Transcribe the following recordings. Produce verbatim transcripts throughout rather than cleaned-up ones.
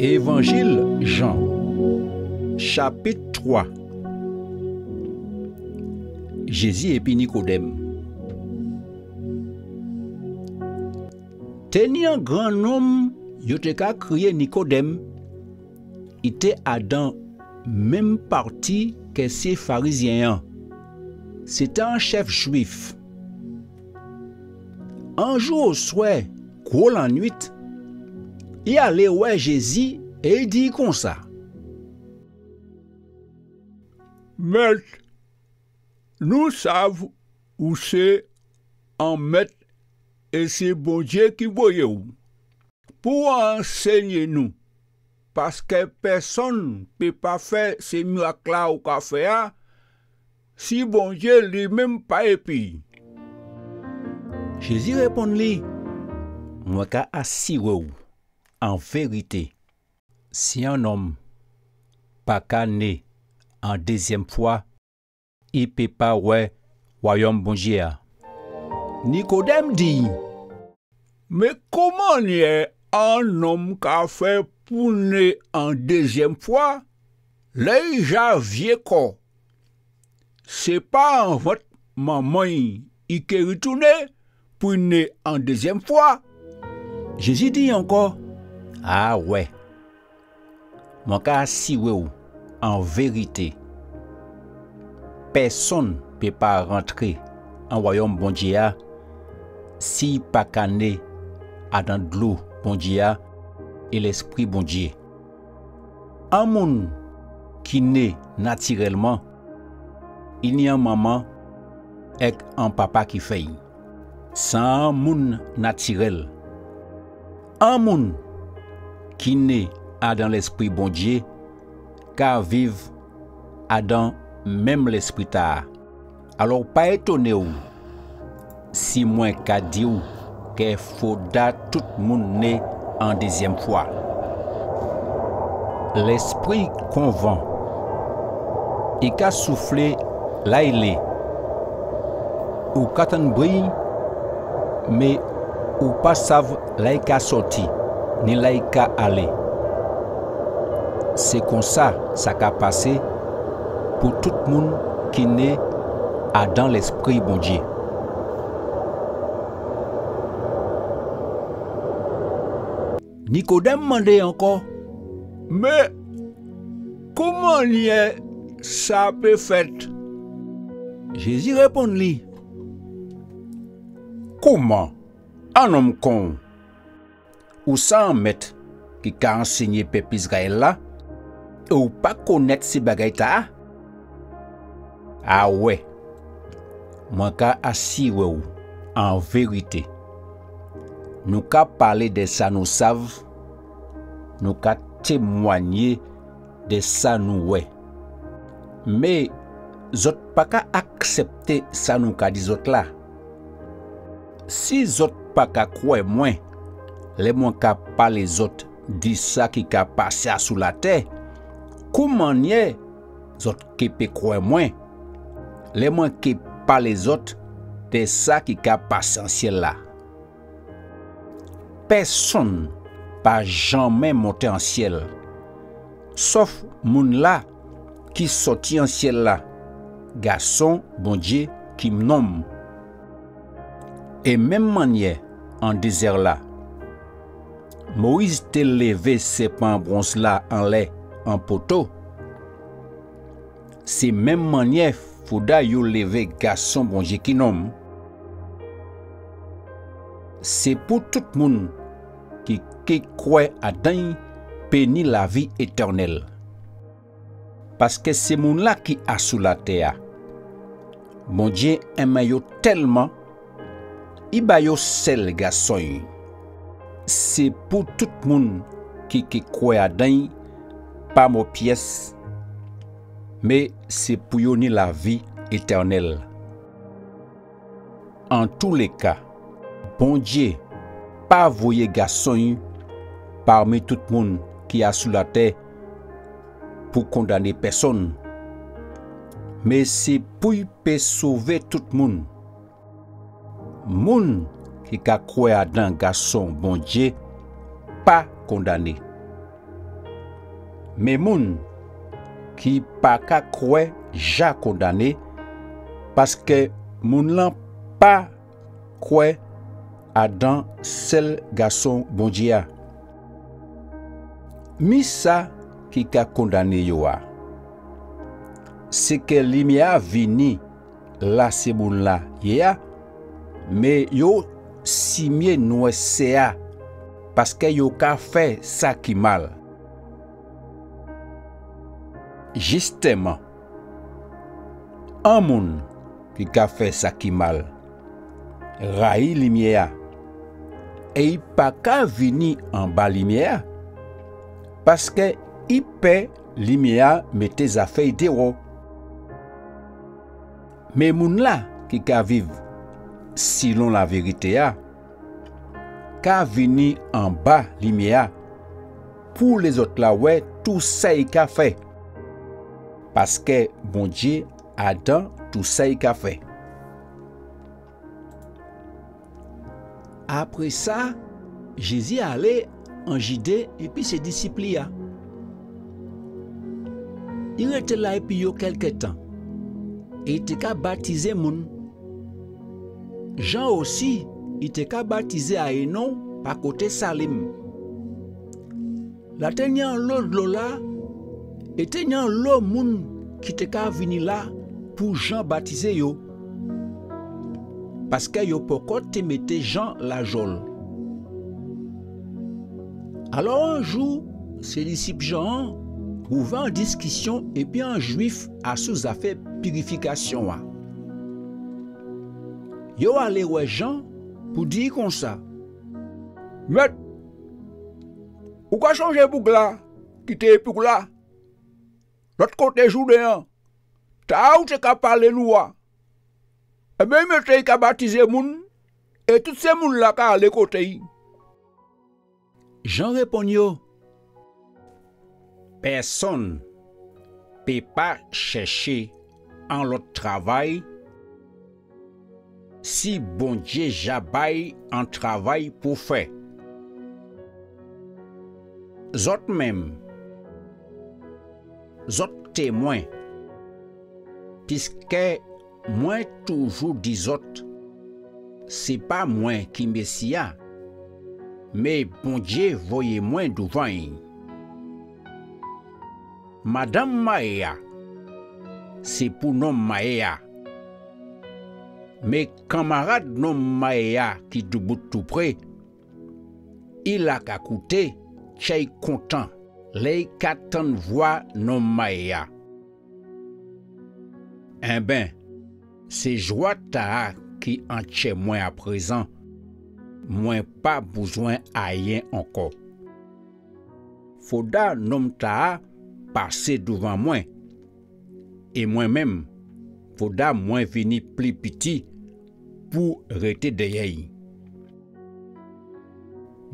Évanjil Jan, chapit twa. Jézi épi Nikodèm. Té ni an gran nonm yo té ka kriyé Nikodèm, i té adan menm pati kè sé Farizyen an. Sé té an chèf jwif. An jou oswè, gwo lannuit, i alé wè Jézi é i di konsa : Mèt, nou sav ou sé an mèt é sé Bondyé ki voyé'w pou ansényé nou, paskè pèsonn pé pa fè sé mirak-la ou ka fè a si Bondyé li menm pa épi'y. Jézi réponn li : Mwen ka asiré'w an vérité, si an nonm pa ka né an dézyèm fwa, i pé pa wè wayòm Bondyé a. Nikodèm di : Mé kouman an nonm ka fè pou né an dézyèm fwa, lè i ja vyé kò ? Sé pa an vant manman'y i ké ritounen pou i né an dézyèm fwa. Jézi di ankò : A wè, mwen ka asiré'w an vérité, pèsonn pé pa rantré an wayòm Bondyé a si i pa ka né adan dlo Bondyé a é Lèspri Bondyé. An moun ki né natirèlman, i ni an manman èk an papa ki fè'y. Sa an moun natirèl. An moun ki né adan Lèspri Bondyé ka viv adan menm Lèspri-tala. Alò, pa étoné'w si mwen ka di'w kè fodra tout moun né an dézyèm fwa. Lèspri kon van. I ka souflé la i lé. Ou ka tann bri'y, mé ou pa sav la i ka sòti, ni la i ka alé. Sé konsa sa ka pasé pou tout moun ki né adan Lèspri Bondyé. Nikodèm mandé ankò : Mé kouman sa pé fèt ? Jézi réponn li : Kouman, an nonm kon'w, ou sa an mèt ki ka ansényé pèp Izrayèl la, é ou pa konnèt sé bagay-tala ? A wè, mwen ka asiré'w an vérité, nou ka palé dè sa nou sav, nou ka témwanyé dè sa nou wè. Mé zòt pa ka aksèpté sa nou ka di zòt la. Si zòt pa ka kwè mwen lè mwen ka palé zòt di sa ki ka pasé asou latè, kouman zòt ké pé kwè mwen lè mwen ké palé zòt dè sa ki ka pasé an syèl la ? Pèsonn pa janmen monté an syèl, sòf moun-la ki sòti an syèl la, Gason Bondyé ki nonm. É menm mannyè an dézè-la, Moyiz té lévé sèpan bwonz-la anlè an poto. Sé menm mannyè fodra yo lévé Gason Bondyé ki nonm. Sé pou tout moun ki, ki kwè adan'y pé ni lavi étènèl. Paskè sé moun-la ki asou latè-a, Bondyé enmen yo tèlman, i ba yo sèl Gason'y. Sé pou tout moun ki, ki kwè adan'y pa mò pyès, mé sé pou yo ni lavi étènèl. Antouléka, Bondyé pa voyé Gason'y parmi tout moun ki asou latè pou kondané pèsonn, mé sé pou'y pé sové tout moun. Moun ki ka kwè adan Gason Bondyé pa kondané. Men moun ki pa ka kwè ja kondané, paskè moun-lan pa kwè adan sèl Gason Bondyé a. Mi sa ki ka kondané yo a, sé kè limyè-a vini la sé moun-la yé a, men yo simyé nwèsè-a, paskè yo ka fè sa ki mal. Jistèman, an moun ki ka fè sa ki mal rayi limyè-a, é i pa ka vini anba limyè-a, paskè i pè limyè-a mété zafè'y déwò. Men moun-la ki ka viv silon lavérité-a ka vini anba limyè-a, pou lézòt-la wè tou sa i ka fè, paskè Bondyé adan tou sa i ka fè. Apré sa, Jézi alé an Jidé épi sé disip li a. I rété la épi yo kèlkè tan, é i té ka batizé moun. Jan osi, i té ka batizé a Enon pa koté Salim. La té ni anlo dlo la, é té ni anlo moun ki té ka vini la pou Jan batizé yo, paskè yo pòkò té mété Jan lajòl. Alò, an jou, sé disip Jan an wouvè an diskisyon épi an Jwif asou zafè pirifikasyon an. Yo alé wè Jan pou di'y konsa : Mèt, ou ka chonjé boug-la ki té épi'w la, lòt koté Jouden an, ta ou té ka palé nou a ? Ében, i mété'y ka batizé moun, é tout sé moun-la ka alé koté'y. Jan réponn yo : Pèsonn pé pa chèché an lòt travay si Bondyé ja ba'y an travay pou fè. Zòt menm, zòt témwen, piskè mwen toujou di zòt, sé pa mwen ki Mési a, men Bondyé voyé mwen douvan'y. Madanm mayé a, sé pou nonm mayé a. Men kanmarad nonm mayé a ki doubout toupré, i la ka kouté, tjè'y kontan lè i ka tann vwa nonm mayé a. Ében, sé jwa ta-a ki an tjè mwen aprézan, mwen pa bouzwen ayen ankò. Fodra nonm ta-a pasé douvan mwen, é mwen menm, fodra mwen vini pli piti pou rété dèyè'y.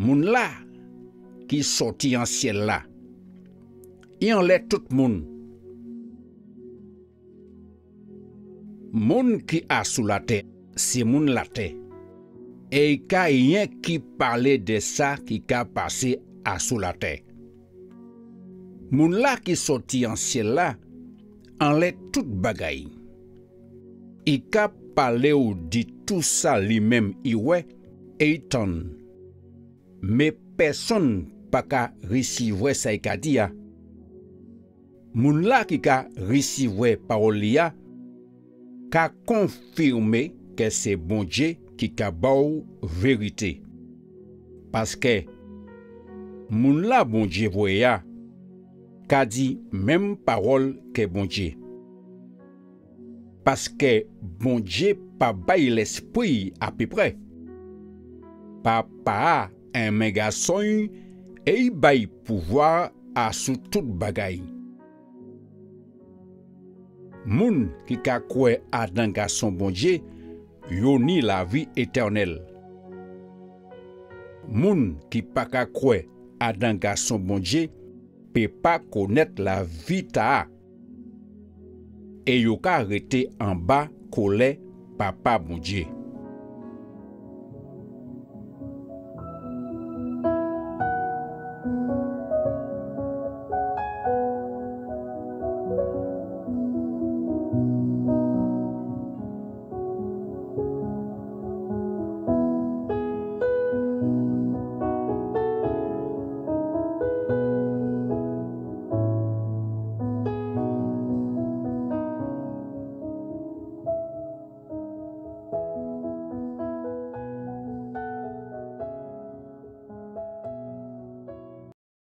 Moun-la ki sòti an syèl-la, i anlè tout moun. Moun ki asou latè, sé moun latè. É i ka yenki palé dè sa ki ka pasé asou latè. Moun-la ki sòti an syèl-la anlè tout bagay. I ka palé'w di tou sa li menm i wè é i tann. Men pèsonn pa ka risivwè sa i ka di a. Moun-la ki ka risivwè pawòl li a ka konfimé kè sé Bondyé ki ka ba'w vérité. Paskè moun-la Bondyé voyé a ka di menm pawòl kè Bondyé. Paskè Bondyé pa bay Lèspri apéprè. Papa a enmen Gason'y é i bay pouvwa asou tout bagay. Moun ki ka kwè adan Gason Bondyé, yo ni lavi étènèl. Moun ki pa ka kwè adan Gason Bondyé pé pa konnèt lavi ta-a, é yo ka rété anba kolè Papa Bondyé.